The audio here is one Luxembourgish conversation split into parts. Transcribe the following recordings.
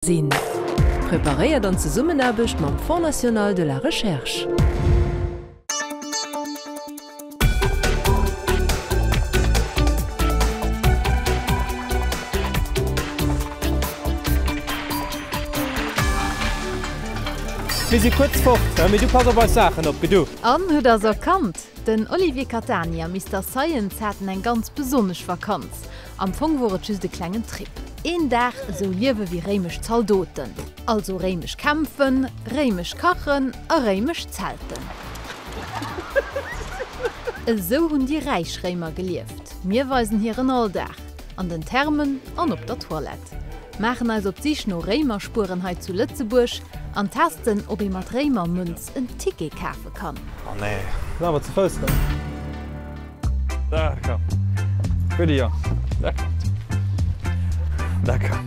Sinn. Preparéiert an Zesummenaarbecht mam Fonds national de la recherche. Mir si kuerz fort, mee du pass op eis Saachen op, gedu. An hutt der se erkannt? Den Olivier Catani a Mister Science haten eng ganz besonnesch Vakanz. Am Fong wor et just e klengen Trip. Een Dag esou liewe wéi réimesch Zaldoten. Also réimesch kämpfen, réimesch kachen a réimesch zelten. Esou hunn déi räich Réimer gelieft. Mir weisen hiren Alldag, an den Thermen an op der Toilette. Maachen eis op d'Sich no Réimerspueren hei zu Lëtzebuerg an testen, ob ee mat Réimermënz en Ticket kafe kann. Oh nee, awer ze Fouss komm. D'accord. Gudde Jong. D'accord. D'accord.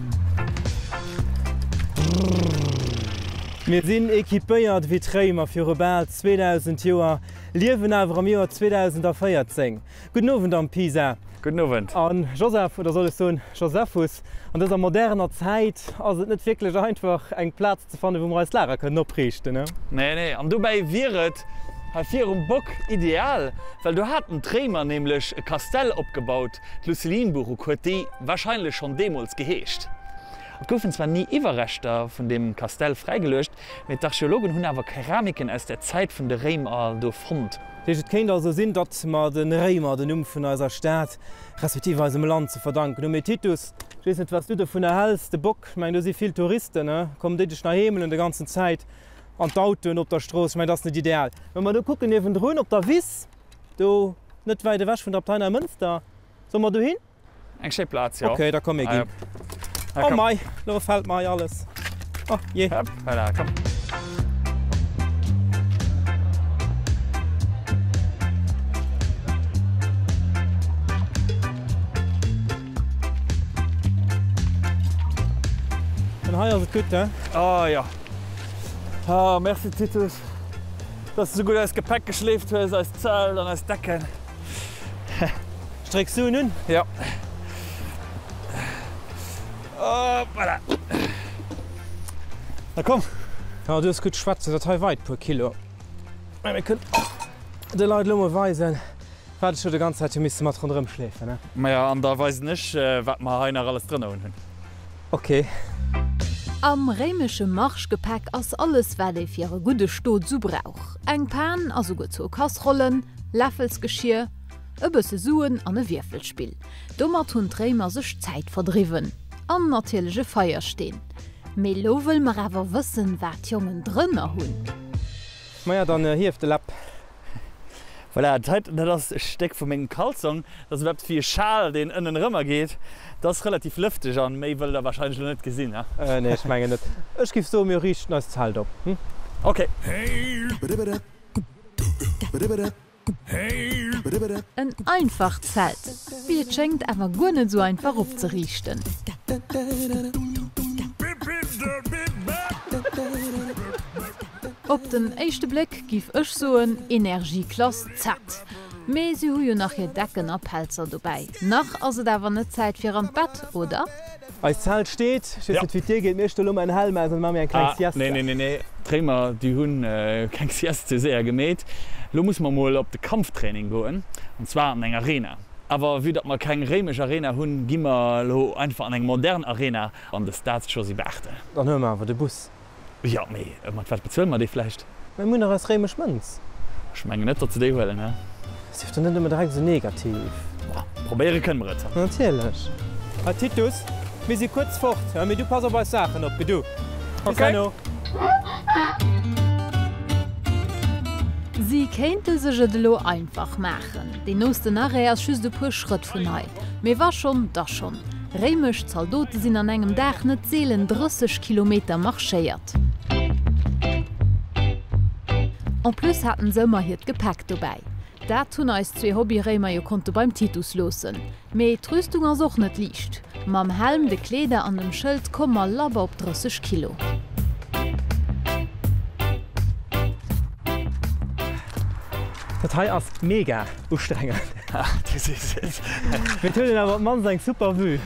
Mir sinn equipéiert wéi d'Réimer viru bal 2000 Joer, liewen awer am Joer 2014. Gudden Owend am Pisa. Gudden Owend. A Joseph, oder soll ech soen Josephus, an dëser moderner Zäit ass et net wierklech einfach eng Plaz ze fannen, wou mer eist Lager kënnen opriichten, ne? Nee, nee, an dobäi wier et hei virum Bock ideal, well do haten d'Réimer nämlech e Kastell opgebaut, d'Lucilinburg huet déi warscheinlech schonn deemools geheescht. Et goufen zwar ni Iwwerreschter vun deem Kastell fräigeluecht, mee d'Archeologen hunn awer Keramiken aus der Zäit vun de Réimer do fonnt. Dat heescht, et kéint also sinn, datt mer de Réimer den Numm vun eiser Stad, respektiv eisem Land ze verdanken hunn. Mee Titus, ech weess net, wat s du dovunner häls, de Bock, ech mengen, do si vill Touristen, ne, kommen déi dech nach heemelen de ganzen Zäit an d'Autoen op der Strooss, ech mengen, dat ass net ideal. Wa mer do kucken, niewendrun op der Wiss, do net wäit ewech vun der Abtei Neimënster, solle mer dohin? Eng schéi Plaz, jo. Ok, da komm mir ginn. Oh mei, lo fält mer hei alles. Oh jee. Hopp, voilà, komm. An hei ass et gutt, he? Oh jo. Oh, merci Titus, dass de sou gutt eist Gepäck geschleeft hues, eist Zelt an eis Decken. Strécks du en un? Jo. Oh, voilà. Na komm. Jo, du hues gutt schwätzen, dat hei weit puer Kilo. Mä mir kënnen och de Leit elo mol weisen, wat ech do de ganz Zäit hu misse mat ronderëm schleefen, ne? Maja, an da weisen ech, wat mer hei nach alles drënner hunn. Ok. Am réimesche Marschgepäck ass alles wat ee fir e gudde Stot sou brauch, eng Pan a souguer zwou Kasserollen, Läffelsgeschier, e bësse Suen an e Wierfelspill. Domat hunn d'Réimer sech d'Zäit verdriwwen. An natierlech e Feiersteen. Mee lo wëlle mer awer wëssen, wat d'Jongen drënner hunn. Maja, dann hief de Läpp. Voilà, dat heiten, dat ass e Stéck vu mengem Kalzong. Dat ass esou eppes wéi e Schal, deen ënnen erëmmer geet. Dat ass relativ lëfteg an méi wëllt der wahrscheinlech elo net gesinn, he? Nee, ech mengen net. Ech giff soen, mir riichten eist Zelt op, hm? Ok. En einfacht Zelt, wéi et schéngt awer guer net esou einfach opzeriichten. Op den éischte Bléck giff ech soen Energieklass Z. Mee si hu jo nach hir Decken a Pelzer dobäi. Nach ass et awer net Zäit fir an d'Bett, oder? Eist Zelt steet. Ech weess net wéi et dir geet, mee ech stelle lo mäin Helm aus an da maache mir eng kleng Siesta. Nee, nee, nee, nee, d'Réimer déi hu keng Sieste sou séier gemeet. Lo musse mer mol op de Kampftraining goen, an zwar an eng Arena. Awer vue datt mer keng réimesch Arena hunn, gi mer elo einfach an eng modern Arena an de Stade Josy Barthel. Dann huele mer awer de Bus. Jo, mee mat wat bezuele mer dee vläicht? Mir hunn nach eis réimesch Mënz. Ech mengen net, datt se déi huelen, he? Sief der net ëmmer direkt esou negativ. Bon, probéiere kënne mer et. Natierlech. Hei Titus, mir si kuerz fort, mee du pass op eis Saachen op, gedu. Bis herno. Si kéinte sech et elo einfach maachen, deen noosten Arrêt ass just e puer Schrëtt vun hei. Mee wa schonn, da schonn. Réimesch Zaldote sinn an engem Dag net seelen 30 Kilometer marschéiert. En plus haten se ëmmer hiert Gepäck dobäi. Dat hunn eis zwee Hobby-Réimer jo konnte beim Titus loossen. Mee d'Rüstung ass och net liicht. Mam Helm, de Kleeder an dem Schëld komme mer labber op 30 Kilo. Dat hei ass mega ustrengend. Du sees et. Mee et huet een awer op d'mannst eng super Vue.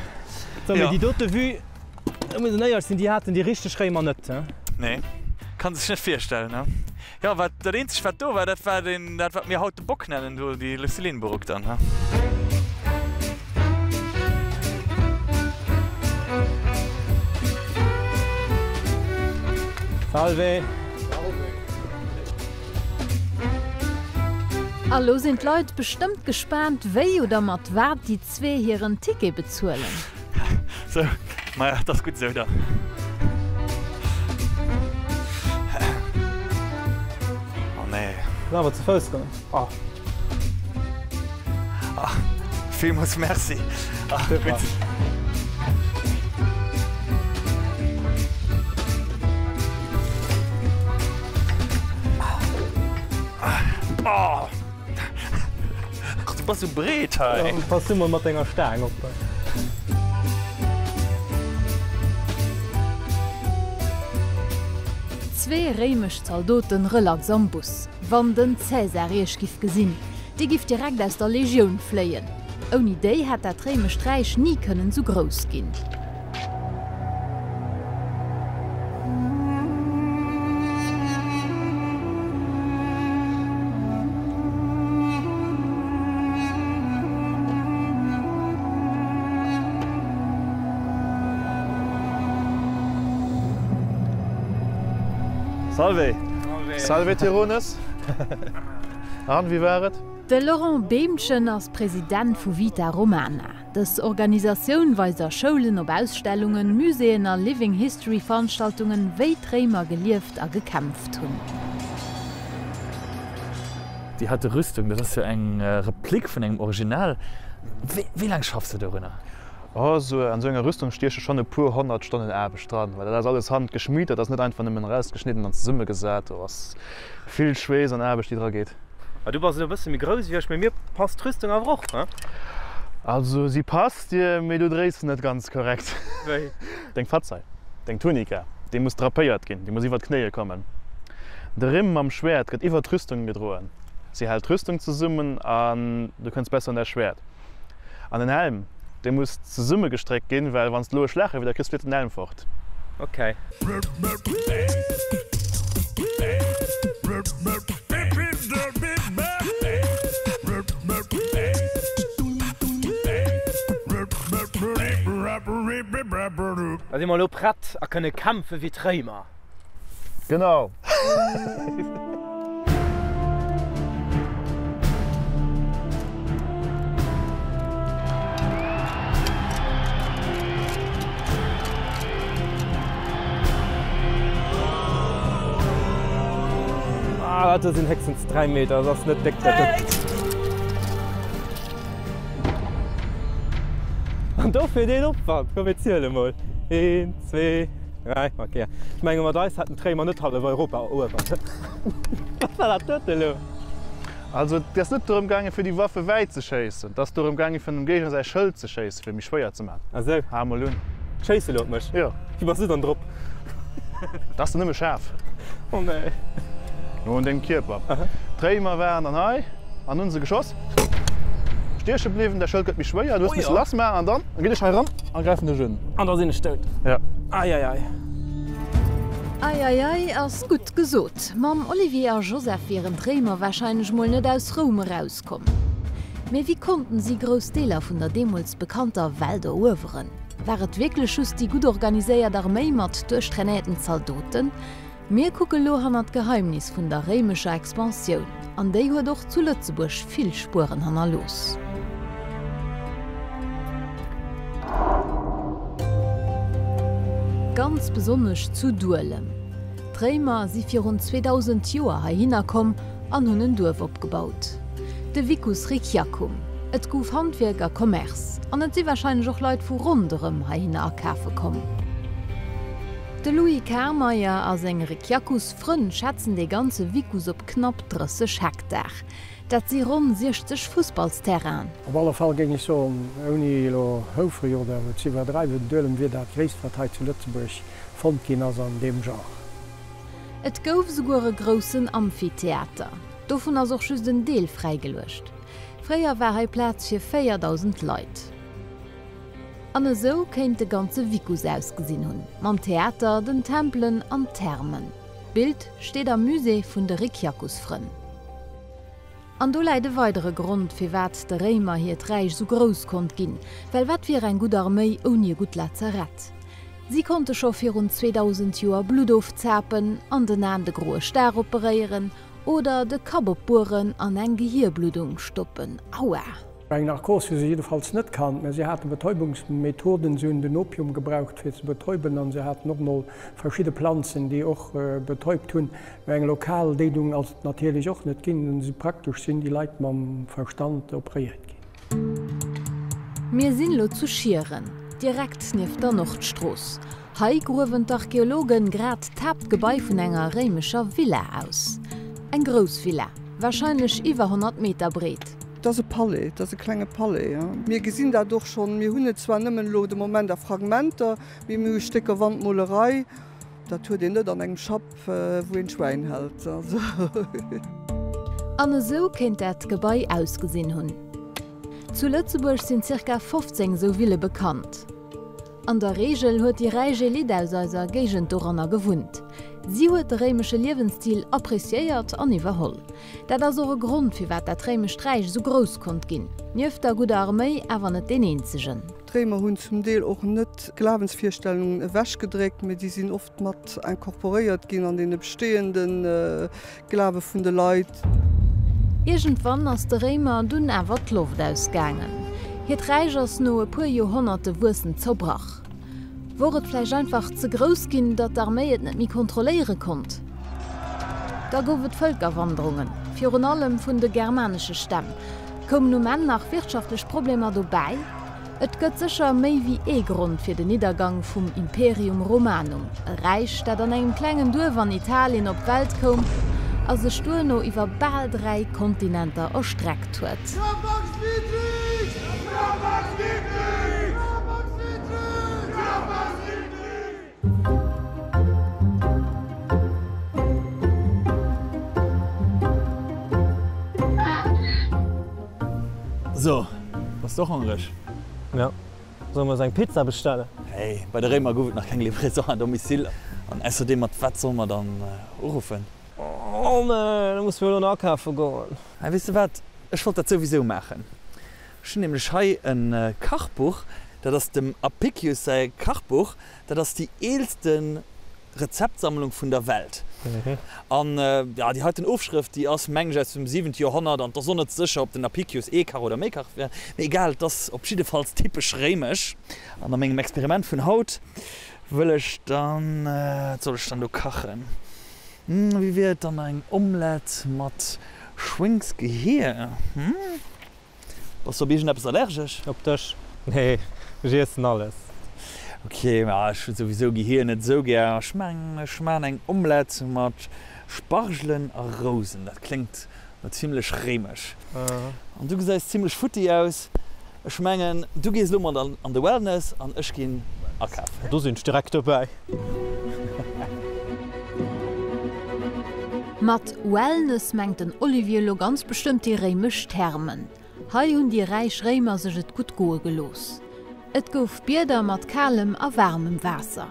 Sou, mee déi dote Vue. Do muss een éierlech sinn, déi haten déi richteg Réimer net, he? Nee, kann sech net virstellen, he? Jo, wat, dat eenzegt wat do war, dat war deen, dat wat mir haut de Bock nennen, do déi Lucilinburg dann, he? Salve! A lo sinn d'Leit bestëmmt gespaant, wéi oder mat wat déi zwee hiren Ticket bezuelen. Sou, maja, et ass gutt esou dann. Oh nee. Kann awer ze Fouss goen. Oh. Ah, villmools Merci. Ah, gutt. Oh. Du bass sou breet hei. Pass du mol mat denger Staang op. Zwee réimesch Zaldoten relax am Bus. Wann den Cäsar iech giff gesinn, dir giff direkt aus der Legioun fléien. Ouni déi hätt dat réimescht Räich ni kënnen sou grouss ginn. Salve! Salve Tirones! An, wéi war et? De Laurent Behmchen ass President vu Vita Romana. Dës Organisatioun weist a Schoulen, op Ausstellungen, Muséeën a Living History Veranstaltungen, wéi d'Réimer gelieft a gekämpft hunn. Déi heite Rüstung, dat ass jo eng Replik vun engem Original. Wéi laang schaffs de dorunner? Oh, sou an sou enger Rüstung stieche schonn e puer 100 Stonnen Aarbecht dran, well dat ass alles handgeschmiedet, dat ass net einfach nëmmen erausgeschnidden an zesummegesat. Do ass vill Schweess an Aarbecht, déi dra geet. Ah, du bass elo e bësse méi grouss ewéi ech, mee mir passt d'Rüstung awer och, he? Also si passt dir, mee du dréis se net ganz korrekt. Wéi? Deng Fatzei, deng Tunika, déi muss drapéiert ginn, déi muss iwwer d'Knéie kommen. De Rimm mam Schwäert gëtt iwwer d'Rüstung gedroen, si hält d'Rüstung zesummen an du kënns besser un däi Schwäert. An den Helm, dee muss zesummegestréckt ginn, well wann s de elo e Schlag eriwwer kriss, flitt den Helm fort. Ok. Da si mer elo prett a kënne kämpfe wéi d'Réimer. Genau. Ah, dat do sinn héchstens 3 Meter, dat ass net déck dat do. An dofir deen Opwand, komm mir ziele mol, een, zwee, 3, ok. Ech menge mat eis hätten d'Réimer net hallef Europa eruewert. Wat war dat dote elo? Also et ass net dorëm gaangen fir déi Waffe wäit ze schéissen, et ass dorëm gaangen fir dem Géigner säi Schëld ze schéissen, fir e méi schwéier ze man. Ah sou. Har mol un. Schéiss elo op mech? Jo. Wéi bass du dann drop? Dat ass dann nëmme schaarf. Oh nee. No un dengem Kierper. D'Réimer waren dann hei. An hunn se geschoss. Stieche bliwwen, däi Schëld gëtt méi schwéier, du hues misse lass maachen an dann ginn ech hei eran a gräifen dech un. An da sinn ech dout. Ja. Eieiei. Eieiei ass gutt gesot. Mam Olivier a Joseph wieren d'Réimer warscheinlech mol net aus Roum erauskomm. Mee wéi konnten si grouss Deeler vun der deemools bekannter Welt erueweren? War et wierklech just déi gutt organiséiert Arméi mat duerchtrainéierten Zaldoten? Mir kucke lo hannert d'Geheimnis vun der réimescher Expansioun, an déi huet och zu Lëtzebuerg vill Spueren hannerlooss. Ganz besonnesch zu Duelem. D'Réimer si virun 2000 Joer heihinner komm an hunn en Duerf opgebaut, de Vicus Ricciacum. Et gouf Handwierk a Commerce, an et si warscheinlech och Leit vu ronderëm heihinner akafe komm. De Louis Karmeyer a seng Ricciacus-Frënn schätzen dee ganze Vicus op knapp 30 Hektar. Dat si ronn 60 Fussballsterrainen. Op alle Fall géing ech soen, ouni elo houfreg oder ze iwwerdreiwen, Duelem wier dat Gréisst, wat hei zu Lëtzebuerg fonnt ginn ass an deem Genre. Et gouf esouguer e groussen Amphitheater. Dovun ass och just en Deel fräigeluecht. Fréier war hei Plaz fir 4.000 Leit. An esou kéint de ganze Vicus ausgesinn hunn, mam Theater, den Tempelen an Thermen. D'Bild steet am Musée vun de Ricciacusfrënn. An do läit e weidere Grond, firwat de Réimer hiert Räich esou grouss konnt ginn. Well wat wier eng gutt Arméi ouni e gutt Lazarett? Si konnte scho virun 2000 Joer Blutt ofzapen, an den Aen de groe Star operéieren oder de Kapp opbueren an eng Gehierbluddung stoppen. Aua! Eng Narkos hu se jiddefalls net kannt, mä si hate Betäubungsmethoden. Si hunn den Opium gebraucht fir ze betäuben an se haten och mol verschidde Planzen, déi och betäubt hunn. Mä eng lokal Déidung ass et natierlech och net ginn. Esou praktesch sinn déi Leit mam Verstand operéiert ginn. Mir sinn elo zu Schieren, direkt nieft der Nordstrooss. Hei gruewen d'Archeologen grad d'Haaptgebai vun enger réimescher Villa aus. Eng grouss Villa, warscheinlech iwwer 100 Meter breet. Et ass e Palais, et ass e klenge Palais. Mir gesinn dat och schonn. Mir hunn et zwar nëmmen elo de Moment a Fragmenter, mee mir hu Stécker Wandmolerei. Dat huet een net an engem Schapp, wou een Schwäin hält. An esou kéint dat Gebai ausgesinn hunn. Zu Lëtzebuerg sinn zirka 15 esou Ville bekannt. An der Reegel huet déi räich Elite aus eiser Géigend doranner gewunnt. Si huet de réimesche Liewensstil appreciéiert an iwwerholl. Dat ass och e Grond, firwat dat réimescht Räich esou grouss konnt ginn. Nieft der gudder Arméi awer net deen eenzegen. D'Réimer hunn zum Deel och net Glawensvirstellungen ewechgedréckt, mee déi sinn oft mat incorporéiert ginn an dee bestehende Glawe vun de Leit. Iergendwann ass de Réimer dunn awer d'Loft ausgaangen. Hiert Räich ass no e puer Joerhonnerte wuessend zerbrach. Wor et vläicht einfach ze grouss ginn, datt d'Arméi et net méi kontrolléiere konnt? Da gouf et Vëlkerwanderungen, virun allem vun de germanesche Stämm. Koumen um Enn nach wirtschaftlech Problemer dobäi? Et gëtt sécher méi wéi ee Grond fir den Niddergang vum Imperium Romanum, e Räich, dat an engem klengen Duerf an Italien op d'Welt koum a sech duerno iwwer bal 3 Kontinenter erstreckt huet. So, bass de och hongreg? Jo. Solle mer eis eng Pizza bestellen? Hey, bei de Réimer gouf et nach keng Livraison à domicile. An ausserdeem, mat wat solle mer dann uruffen? Oh nee, da musse mir elo nach akafe goen. Hey, weess de wat, ech wollt dat souwisou maachen. Ech hunn nämlech hei e Kachbuch, dat ass dem Apicius säi Kachbuch. Dat ass déi eelste Rezeptsammlung vun der Welt. An jo, déi heiten Ofschrëft, déi ass, mengen ech, aus dem siwente Joerhonnert an et ass och net sécher, ob den Apicius ee Kach oder méi Kach war. Mee egal, et ass op jiddefalls typesch réimesch. An a mengem Experiment vun haut wëll ech dann, wat soll ech dann do kachen? Wéi wier et dann eng Omelette mat Schwéngsgehier, hm? Bass du op iergendeppes allergesch? Op dech? Nee, ech iessen alles. Ok, ma ech hu souwisou Gehier net esou gär. Ech mengen, ech maan eng Omelette mat Spargelen a Rousen. Dat kléngt no zimlech réimesch. An du gesäis zimlech futti aus. Ech mengen, du gees elo mat an de Wellness an ech ginn akafen. Do sinn ech direkt dobäi. Mat Wellness mengt den Olivier elo ganz bestëmmt déi réimesch Thermen. Hei hunn déi räich Réimer sech et gutt goe gelooss. Et gouf Bieder mat kalem a waarmem Waasser.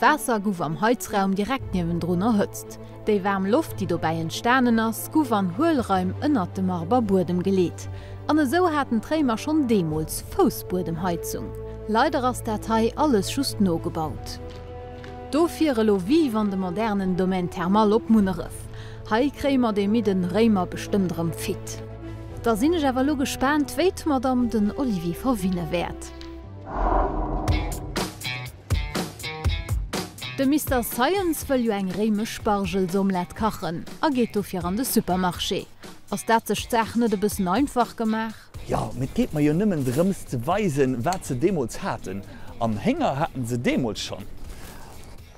D'Waasser gouf am Heizraum direkt niewendrun erhëtzt. Déi waarm Loft, déi dobäi entstanen ass, gouf an Huelraim ënnert de Marberbuedem geleet. An esou haten d'Réimer schonn deemools Foussbuedemheizung. Leider ass dat hei alles just nogebaut. Dofir elo vive an de modernen Domaine Thermal op Munneref. Hei kréie mer dee midden Réimer bestëmmt erëm fit. Da sinn ech awer elo gespaant wéi d'Madame den Olivier verwinne wäert. De Mister Science wëll jo eng réimesch Spargelsomelette kachen a geet dofir an de Supermarché. Ass dat sech d'Saach net e bëssen einfach gemaach? Jo, mee et geet mer jo nëmmen drëms ze weisen, wat se deemools haten. An Hénger haten se deemools schonn.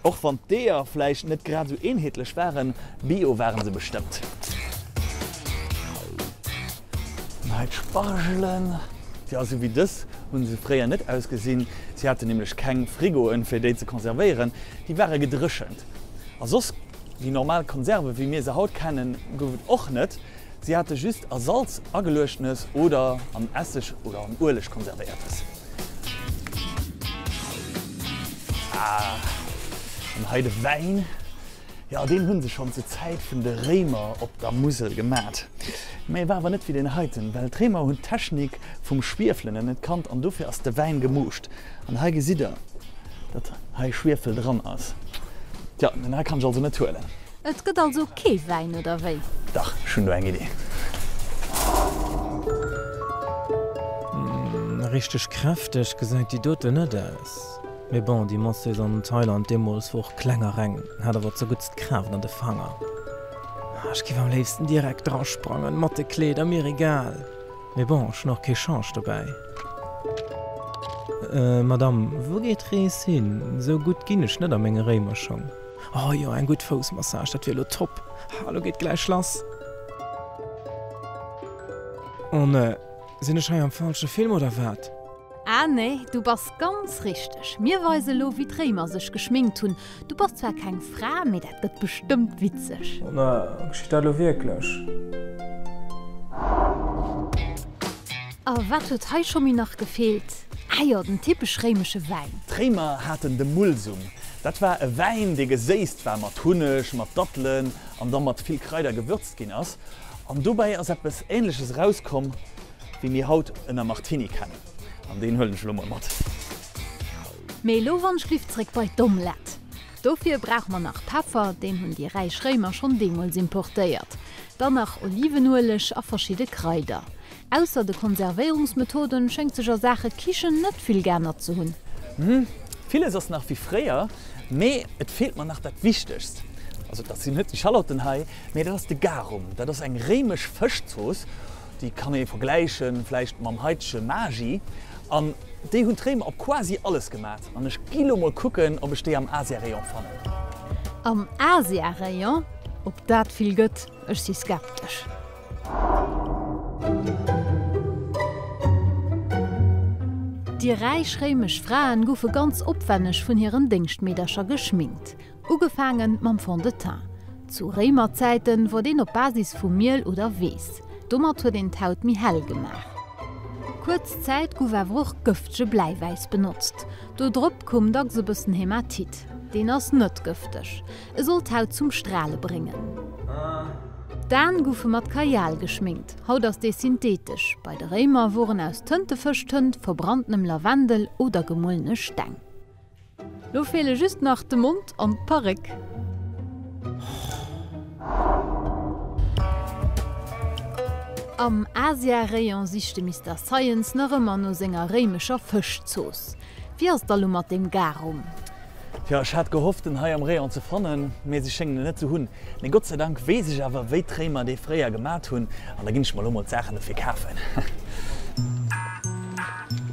Och wann d'Eeër vläicht net grad esou eenheetlech waren, bio waren se bestëmmt. An hei d'Spargelen. Jo, esou wéi dës hu se fréier net ausgesinn. Si haten nämlech keng Frigoen, fir déi ze konservéieren. Déi ware gedréchent. A soss déi normal Konserve wéi mir se haut kennen, gouf et och net. Si hate just a Salz ageluechtenes oder an Esseg oder an Ueleg konservéiertes. Ah, an hei de Wäin. Jo, deen hunn se schonn zur Zäit vun de Réimer op der Musel gemat. Mä e war awer net wéi deen heiten, well d'Réimer hunn d'Technik vum Schwiefelen net kannt an dofir ass de Wäin gemuuscht. An hei gesitt der, datt hei Schwiefel dran ass. Tja, deen hei kann ech also net huelen. Et gëtt also kee Wäin, oder wéi? Dach, ech hunn do eng Idee. Richteg kräfteg gesäit déi doten net aus. Mee bon, déi Masseuse an Thailand deemols wor och kleng a reng, hat awer zerguttst Kraaft an de Fanger. Ech giff am léifsten direkt drasprangen, mat de Kleeder, mir egal. Mee bon, ech hunn och kee Change dobäi. Madame, wou geet d'Rees hin? Sou gutt ginn ech net a menge Réimerschong. Oh jo, eng gutt Foussmassage, dat wier elo top. Ha, elo geet gläich lass. Oh ne, sinn ech hei am falsche Film oder wat? Ah nee, du bass ganz richteg. Mir weise lo wéi d'Réimer sech geschminkt hunn. Du bass zwar keng Fra, mee dat gëtt bestëmmt witzeg. Oh ne, geschitt dat elo wierklech? A wat huet hei scho méi nach gefeelt? Ah jo, den typesch réimesche Wäin. D'Réimer haten de Mulsum. Dat war e Wäin, dee geséisst war mat Hunneg, mat Dattelen an da mat vill Kraider gewürzt ginn ass. An dobäi ass eppes Ähnleches erauskomm, wéi mir haut ënner Martini kennen. An deen huelen ech elo mol mat. Mee elo wannschlift zréck bei d'Omelette. Dofir brauche mer nach Peffer, deen hunn déi räich Réimer schonn deemools importéiert. Dann nach Olivenueleg a verschidde Kraider. Ausser de Konservéierungsmethoden schéngt sech a Saache Kichen net vill geännert ze hunn. Hm, villes ass nach wéi fréier, mee et feelt mer nach dat Wichtegst. Also dat sinn net déi Schalotten hei, mee dat ass de Garum. Dat ass eng réimesch Fëschzooss, déi kann ee vergläiche vläicht mam haitege Magi. An déi hunn d'Réimer op quasi alles gemat. An ech gi lo mol kucken, ob ech déi am Asia-Rayon fannen. Am Asia-Rayon? Ob dat vill gëtt? Ech si skeptesch. Déi räich réimesch Fraen goufe ganz opwänneg vun hiren Déngschtmeedercher geschminkt, ugefaange mam Fond de teint. Zu Réimerzäiten wor deen op Basis vu Miel oder Weess. Domat huet een d'Haut méi hell gemaach. Kuerz Zäit gouf awer och gëftege Bläiwäiss benotzt. Do drop koum dacks e bëssen Hämatit. Deen ass net gëfteg. E soll d'Haut zum Strale bréngen. D'Aen goufe mat Kajal geschminkt, haut ass dee synthetesch. Bei de Réimer wor en aus Tëntefëschtënt, verbrantenem Lavendel oder gemuelene Steng. Lo feele just nach de Mond an d'Paréck. Am Asia-Rayon sicht de Mister Science nach ëmmer no senger réimescher Fëschzooss. Wéi ass et da lo mat deem Garum? Jo, ech hat gehofft en hei am Rayon ze fannen, mee se schéngen en net ze hunn. Mee Gott sei Dank weess ech awer wéi d'Réimer dee fréier gemat hunn an da ginn ech mer lo mol d'Saachen dofir kafen.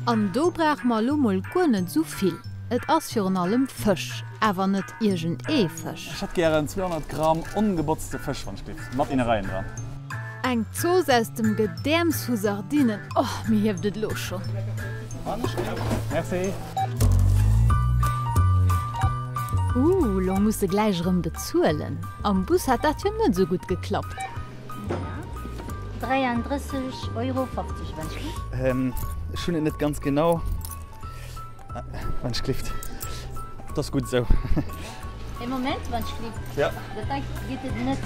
An do brauche mer elo mol guer net esou vill. Et ass virun allem Fësch, awer net iergend ee Fësch. Ech hätt gären 200 Gramm ongebotzte Fësch, wann ech giff, mat Innereien dran. Eng Zooss aus dem Gedäerms vu Sardinen, oh mir hieft et elo schonn. Merci. Ooh, lo muss se gläich erëm bezuelen. Am Bus hat dat jo net esou gutt geklappt. 33 Euro 50, wann ech lift. Ech hunn et net ganz genau. Wann ech glift. Et ass gutt esou. Ee Moment, wann ech glift. Ja. Dat hei geet et net.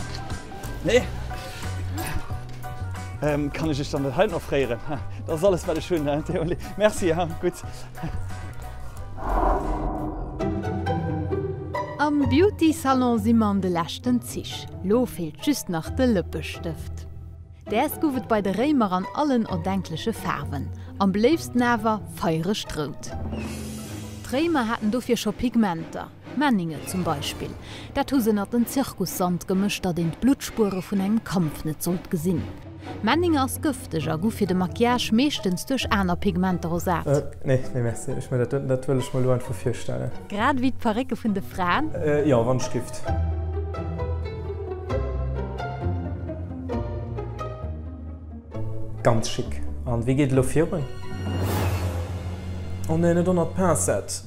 Nee. Kann ech iech dann dat heiten offréieren? Dat ass alles, wat ech hunn. Merci, gutt. Am Beauty Salon si mer an de leschten Zich. Lo feelt just nach de Lëppestëft. Däers gouf et bei de Réimer an allen erdenkleche Faarwen, am beléiftsten awer feieregt Rout. D'Réimer haten dofir scho Pigmenter, Menninge zum Beispill. Dat hu se ënnert den Zirkussand gemëscht, datt een d'Bluttspuere vun engem Kampf net sollt gesinn. Menninge ass gëfteg a guff fir de Maquillage meeschtens duerch aner Pigmenter ersat. Nee, nee merci, ech meng dat dat wëll ech mer elo einfach virstellen. Grad ewéi d'Parécke vun de Fraen? Jo, wann ech gift. Ganz chic. An wéi geet et elo virun? Oh nee, net onnert d'Pincette!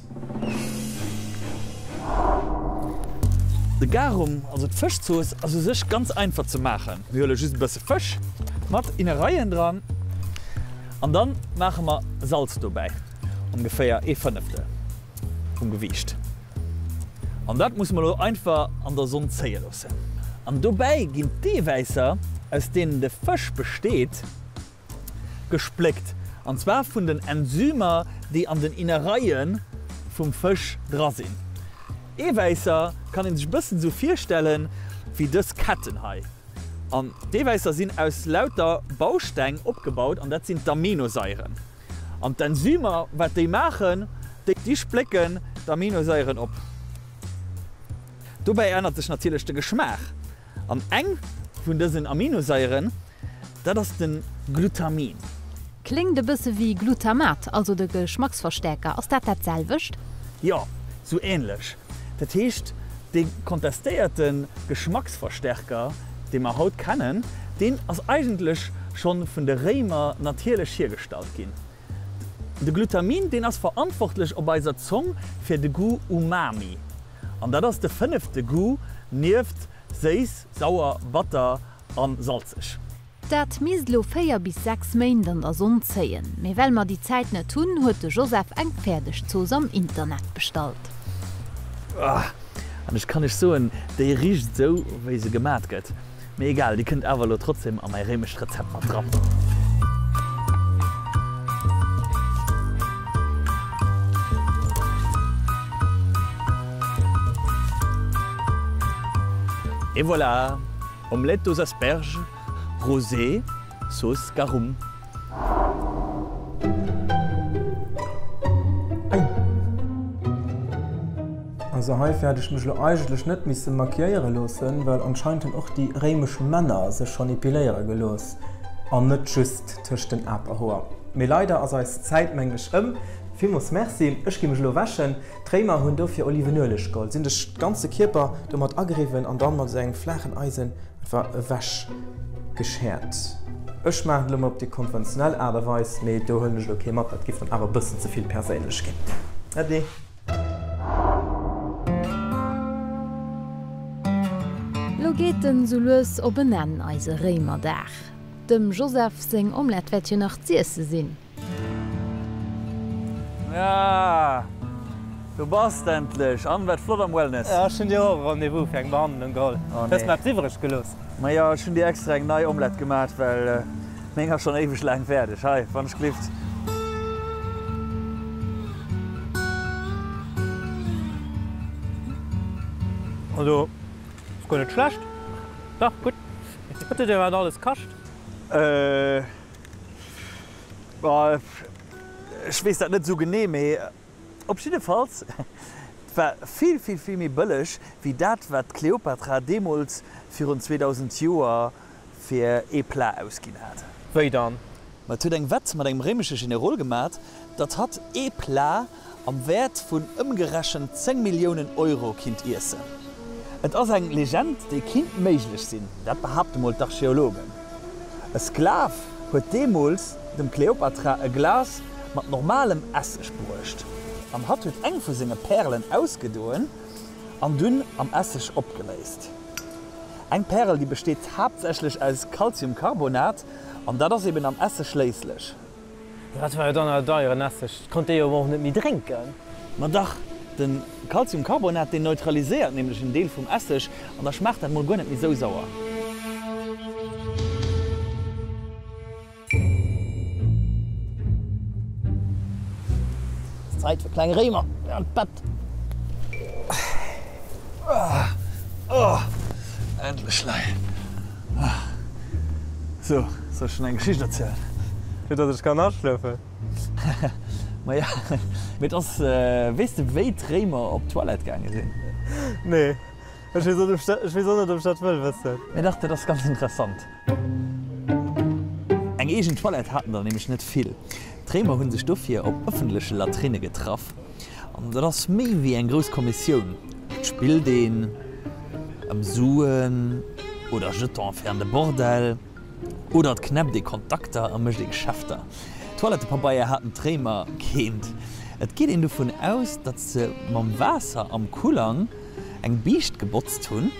De Garum, also d'Fëschzooss, ass u sech ganz einfach ze maachen. Mir huele just e bësse Fësch mat Innereien dran an dann maache mer Salz dobäi, ongeféier ee Fënneftel vum Gewiicht. An dat musse mer elo einfach an der Sonn zéie loossen. An dobäi ginn d'Eewäisser, aus deenen de Fësch besteet, gespléckt. An zwar vun den Enzymer, déi an den Innereie vum Fësch dra sinn. Eewäisser kann ee sech e bëssen esou virstelle wéi dës Ketten hei. An d'Eewäisser sinn aus lauter Bausteng opgebaut, an dat sinn d'Aminosaieren. An d'Enzymer, wat déi maachen, déi splécken d'Aminosaieren op. Dobäi ännert sech natierlech de Geschmaach. An eng vun dësen Aminosaieren, dat ass de Glutamin. Kléngt e bësse wéi Glutamat, also de Geschmacksverstäerker. Ass dat dat selwecht? Jo, sou änlech. Dat heescht, dee kontestéierte Geschmacksverstärker, dee mer haut kennen, deen ass eigentlech schonn vun de Réimer natierlech hiergestallt ginn. De Glutamin, deen ass verantwortlech op eiser Zong fir de Goût Umami. An dat ass de fënnefte Goût nieft séiss, sauer, batter a salzeg. Dat misst elo 4 bis 6 Méint an der Sonn zéien, mee well mer déi Zäit net hunn, huet de Joseph eng Fäerdegzooss am Internet bestallt. An ech kann iech soen, déi richt esou wéi se gemat gëtt. Mee egal, déi kënnt awer elo trotzdem a mäi réimescht Rezept mat dran. Et voilà! Omelette aux asperges rosée sauce garum. Also heifir hätt ech mech lo eigentlech net misse maquilléiere loossen, well anscheinend hunn och déi réimesch Männer sech schonn epiléiere gelooss an net just tëscht den Aperhoer. Mee leider ass eis Zäit mengen ech ëm. Villmools Merci, ech gi mech elo wäschen. D'Réimer hunn dofir Olivenueleg geholl, sinn de ganze Kierper domat ageriwwen an dann mat esou engem flaachen Eisen einfach ewech geschäert. Ech maachen et elo mol op déi konventionell Aart a Weis, mee do huelen ech elo kee mat, dat giff dann awer e bëssen ze vill perséinlech ginn. Äddi. Lo geet en sou lues op en Enn, eise Réimerdag. Dem Joseph seng Omelette wäert jo nach z'iesse sinn. Ah, do bass de endlech! An, wat flott am Wellness! Ja, ech hunn dir och e Rendez-vous fir eng Behandlung geholl. Oh nee. Hues mer eppes iwwreg gelooss? Majo, ech hunn dir extra eng nei Omelette gemat, well meng ass schonn éiweg laang fäerdeg. Hei, wann ech glift. Also, ass guer net schlecht. Dach, gutt. Wat huet dir dat alles kascht? Äh. Ech weess dat net esou genee, mee op jiddefalls, et war vill, vill, vill méi bëlleg wéi dat, wat d'Kleopatra deemools virun 2000 Joer fir ee Plat ausginn hat. Wéi dann? Ma et huet eng Wett mat engem réimesche Generol gemat, datt hatt ee Plat am Wäert vun ëmgerechent 10 Milliounen Euro kinnt iessen. Et ass eng Legend, déi kinnt méiglech sinn, dat behaapte mol d'Archeologen. E Sklav huet deemools dem Kleopatra e Glas mat normalem Esseg bruecht, an hatt huet eng vu senge Pärelen ausgedoen an dunn am Esseg opgeléist. Eng Pärel, déi besteet haaptsächlech aus Kalziumkarbonat, an dat ass eben am Esseg léislech. Dat war jo dann awer deieren Esseg, dat konnt dee jo och net méi drénken. Ma dach, den Calciumcarbonat, deen neutraliséiert nämlech en Deel vum Esseg an da schmaacht dat mol guer net méi sou sauer. Zäit fir kleng Réimer an d'Bett. Oh, endlech lei. Sou, soll ech schon eng Geschicht erzielen? Fir datt ech kann aschlofen? Maja, mee et ass, weess de wéi d'Réimer op d'Toilette gaange sinn? Nee, ech weess och net, ob ech dat wëll wëssen. Mee dach, dat ass ganz interessant. Eng eegen Toilette haten der nämlech net vill. D'Réimer hu sech dofir op ëffentleche Latrinne getraff. An dat ass méi wéi eng grouss Kommissioun. Et spillt een ëm Suen oder Jetone fir an de Bordell oder et knäppt ee Kontakter a mécht ee Geschäfter. Toilettepabeier haten d'Réimer keent. Et geet een dovun aus, datt se mam Waasser am Kullang eng Biischt gebotzt hunn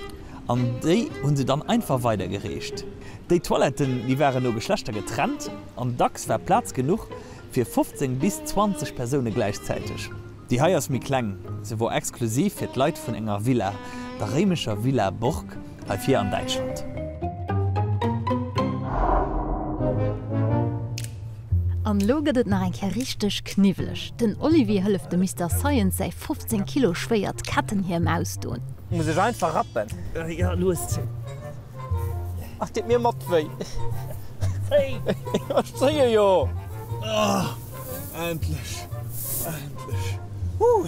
an déi hu se dann einfach weidergereecht. Déi Toiletten, déi waren no Geschlechter getrennt an dacks war Plaz genuch fir 15 bis 20 Persoune gläichzäiteg. Déi hei ass méi kleng, se wor exklusiv fir d'Leit vun enger Villa, der réimescher Villa Borg hei vir an Däitschland. An elo gëtt et nach eng Kéier richteg kniwweleg. Den Olivier hëlleft dem Mister Science säi 15 Kilo schwéiert Kettenhiem ausdoen. Muss ech einfach rappen? Jo, lues zéi. Ach, deet mir mat wéi. Zéi! Ech zéie jo! Endlech! Endlech! Huh!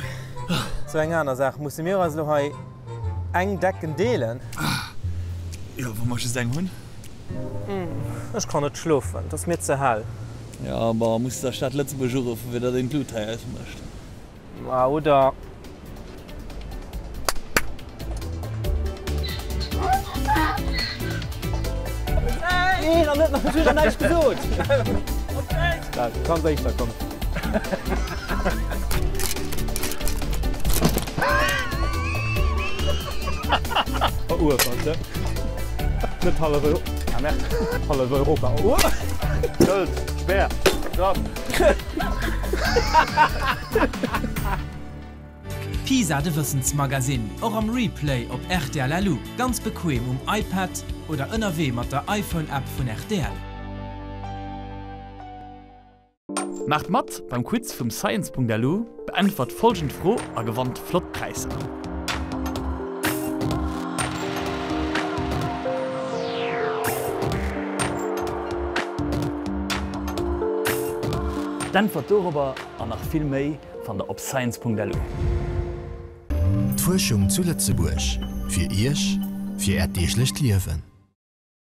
Sou, eng aner Saach, Musse mir eis elo hei eng Decken deelen? Jo, wa mer just eng hunn. Ech kann net schlofen, et ass mir ze hell. Jo, bon, muss der Stad Lëtzebuerg uruffen, fir datt een d'Lut hei ausmécht. Ma oder. Nee, nach net, nach net, ech hunn näischt gesot. Du kanns éischter kommen. Veruerteilt, ne? Net hallef Euro. Ah merde. Hallef Europa. Schëld, Speer, Grapp. Pisa, de Wëssensmagasinn, och am Replay op rtl.lu, ganz bequem um iPad oder ënnerwee mat der iPhone-App vun rtl. Maacht mat beim Quiz vum Science.lu, beäntwert folgend Fro a gewannt flott Präisser. D'Äntwert dorobber an nach vill méi fannt der op science.lu. D'Fuerschung zu Lëtzebuerg, fir Iech, fir Äert deeglecht Liewen.